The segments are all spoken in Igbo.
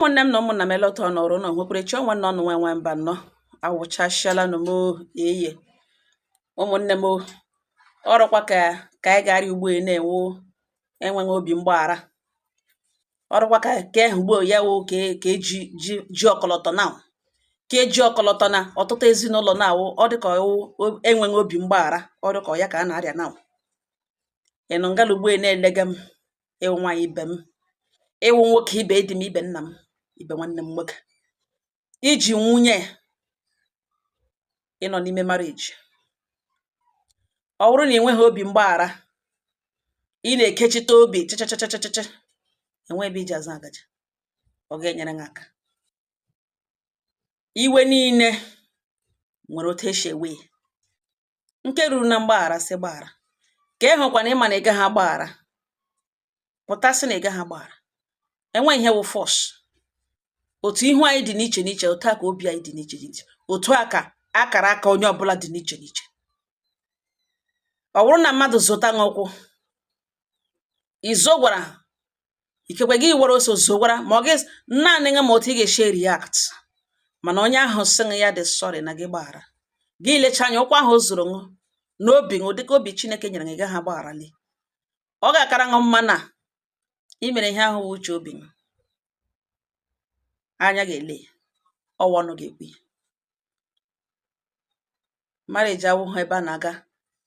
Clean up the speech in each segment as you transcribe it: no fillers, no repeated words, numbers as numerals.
Ụmụnne m na ụmụnna m, elọta ọnọrụ na onwekwerechi onwe nọ nwe nwe mba nnọọ awụchasịala nụ m eye. Ụmụnne m, ọrụkwa ka anyị gara ugbo na-enwe enweghị obi mgbaghara. Ọrụkwa ka ehụ ugbo ya wụ ka eji ji ji ọkọlọtọ na ka eji ọkọlọtọ na ọtụtụ ezinụlọ na-awụ. Ọ dịka ọwụ enweghị obi mgbaghara, ọ dịka ya ka a na-arịa na ịnụ ngala ugbo na-elega m. Ịwụ nwaanyị ibe m, ịwụ nwoke ibe di m, ibe nna m, ibe nwanne m nwoke, iji nwunye ịnọ n'ime marriage. Ọ bụrụ na ị nweghị obi mgbaghara, ị na-ekechite obi chịchịchịchịchị, enwe ebe iji azụ agaja. Ọ ga-enyere gị aka. Iwe niile nwere otu esi ewe ya. Nke ruru na mgbaghara, sị gbaghara. Ka ị hụkwa na ịma na ị gaghị agbaghara, pụta sị na ị gaghị agbaghara. Enwe ihe wụ force. Otu ihu anyị dị n'iche n'iche, otu a ka obi anyị dị n'iche n'iche, otu a ka akara aka onye ọbụla dị n'iche n'iche. Ọ bụrụ na mmadụ zụta gị ụkwụ, izo gwara ikekwe gị were ose zowara, ma ọ gị naanị gị, ma otu ị ga-esi react. Mana onye ahụ sị gị ya dị sorry na gị gbaghara, gị lecha anya ụkwụ ahụ o zoro ṅụ n'obi ṅụ, dịka obi Chineke nyere gị, gaghị agbagharali. Ọ ga-akara ṅụ mma na ị mere ihe ahụ wụ uche obi ṅụ. Anya ga-ele ya, ọwa ọnụ ga-ekwu ya. Marriage awụghị ebe a na-aga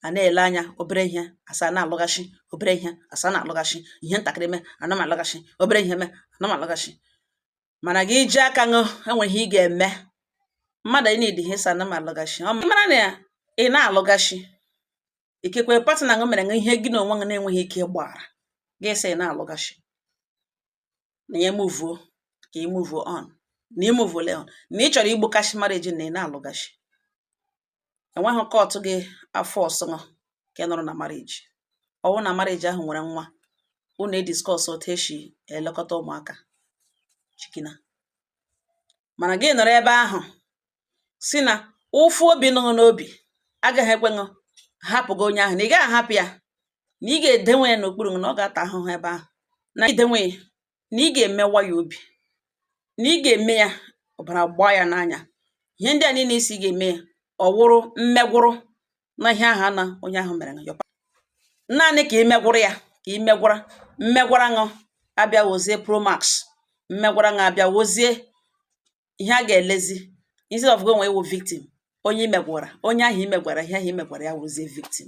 a na-ele anya obere ihe asa na-alụghachi, obere ihe asa na-alụghachi, ihe ntakịrị mee ana m alụghachi, obere ihe mee ana m alụghachi. Mana gị ji aka ṅụ, enwere ihe ị ga-eme. Mmadụ ị need ihe sị ana m alụghachi. Ọ mara na ị na-alụghachi, ikekwe partner ṅụ mere ṅụ ihe gị na onwe ṅụ na-enweghị ike ịgbaghara, gị sị ị na-alụghachi na ya move, ka ị move on, na ị move on, na ị chọrọ igbukashi marriage, na ị na-alụghachi. Enweghị court gị afọ ọsọ ka ị nọrọ na marriage. Ọ bụrụ na marriage ahụ nwere nwa, unu e-discuss otu esi elekọta ụmụaka chikina. Mana gị nọrọ ebe ahụ si na ụfụ obi nọ n'obi agaghị ekwe ṅụ hapụ gị onye ahụ, na ị gaghị ahapụ ya, na ị ga-edenwe ya n'okpuru, na ọ ga-ata ahụhụ ebe ahụ, na idenwe ya, na ị ga-emewa ya obi, na ị ga-eme ya ọbara gbaa ya n'anya. Ihe ndị a niile isi ga-eme ya, ọ wụrụ mmegwụrụ na ihe ahụ na onye ahụ mere ya, naanị ka ị megwụrụ ya, ka ị megwara mmegwara ṅụ abịa wozie promax, mmegwara ṅụ abịa wozie ihe a ga-elezi. Instead of go nwe iwu victim, onye imegwara, onye ahụ imegwara ihe ahụ imegwara ya wụzie victim.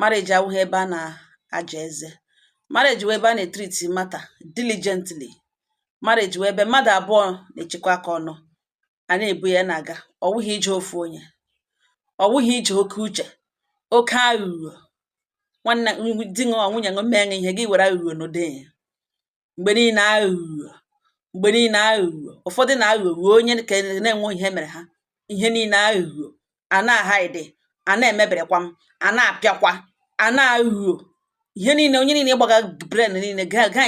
Marriage awụghị ebe a na-aja eze. Marriage wụ ebe a na-etreat matter diligently. Marriage wụ ebe mmadụ abụọ na-echekwa aka ọnụ a na-ebu ya na-aga. Ọ wụghị ije ofu onye, ọ wụghị ije oke uche, oke aghụghọ. Nwanne di ṅụ, nwunye ṅụ mee ihe, gị were aghụghọ nọdụ ya mgbe niile, aghụghọ mgbe niile, aghụghọ. Ụfọdụ na-aghụghọ onye ka na-enwe ihe mere ha, ihe niile aghụghọ a na-ahide, a na-emeberekwa m, a na-apịakwa, a na-aghụghọ ihe niile. Onye niile ịgbaga brain niile ga ga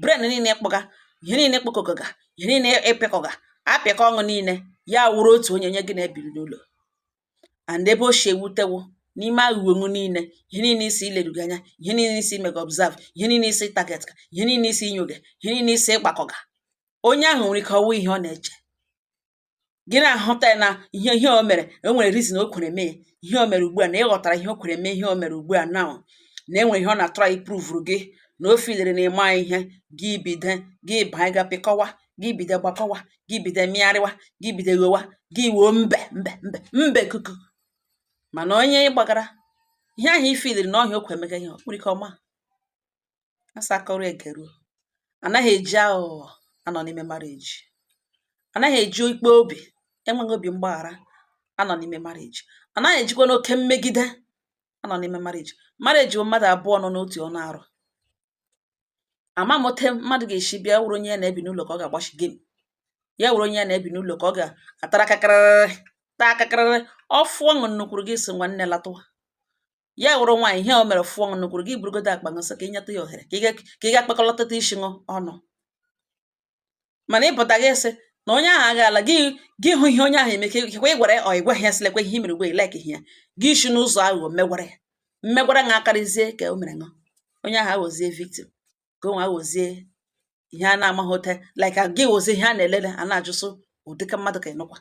brain niile ịkpọga ihe niile, ịkpọkọga ihe niile, ịpịakọga apịakọ ọṅụ niile, ya wụrụ otu onye onye gị na-ebiri n'ụlọ. And ebe o si ewutewo n'ime aghụghọ niile, ihe niile isi ilerugo anya, ihe niile isi imega observe, ihe niile isi target, ihe niile isi inyoga, ihe niile isi ịgbakọga, onye ahụ nwere ike ọwụ ihe ọ na-eche gị na-ahụta ya na ihe o mere, o nwere reason o kwere mee ihe o mere ugbu a, na ị ghọtara ihe o kwere mee ihe o mere ugbu a now, na enwere ihe ọ na-atry prove gị, na o filiri na ịma ihe gị bido, gị banye ga pịkọwa, gị bido gbakọwa, gị bido mịgharịwa, gị bido ghowa, gị woo mbe mbe mbe mbe kuku. Mana onye ị gbagara ihe ahụ i filiri na ọhịa o kwe emega ihe, ọ nwere ike ọma asa akọrọ egeruo. Anaghị eji aghụghọ anọ n'ime marriage. Anaghị eji ikpe obi enweghị obi mgbaghara anọ n'ime marriage. Anaghị ejikwa n'oke mmegide anọ n'ime marriage. Marriage bụ mmadụ abụọ nọ n'otu ọnụ arụ. Ama m ote mmadụ ga-esi bịa wụrụ onye ya na-ebi n'ụlọ ka ọ ga-agbashi game, ya wụrụ onye ya na-ebi n'ụlọ ka ọ ga-atara akakịrịrị taa akakịrịrị. Ọ fụọ ṅụ nnukwuru, gị sị nwanne latụwa. Ya wụrụ nwaanyị, ihe o mere fụọ ṅụ nnukwuru, gị burugodo akpa ṅụ sị ka ị nyetụ ya ohere ka ị ga kpakọlọtata isi ṅụ ọnụ. Mana ịpụta gị sị na onye ahụ agaala, gị hụ ihe onye ahụ eme, ka ị gwara ya, ọ ị gwaghị ya, sịlekwa ihe i mere ugbu a, like ihe ya, gị si n'ụzọ aghụghọ megwara ya, mmegwara ṅa akarịzie ka o mere ṅụ, onye ahụ aghọzie victim, ka o nwe aghọzie. Ihe a na-amaghị ote like gị wụzi ihe a na-elele, a na-ajụsụ ụdịka mmadụ ka ị nụkwa.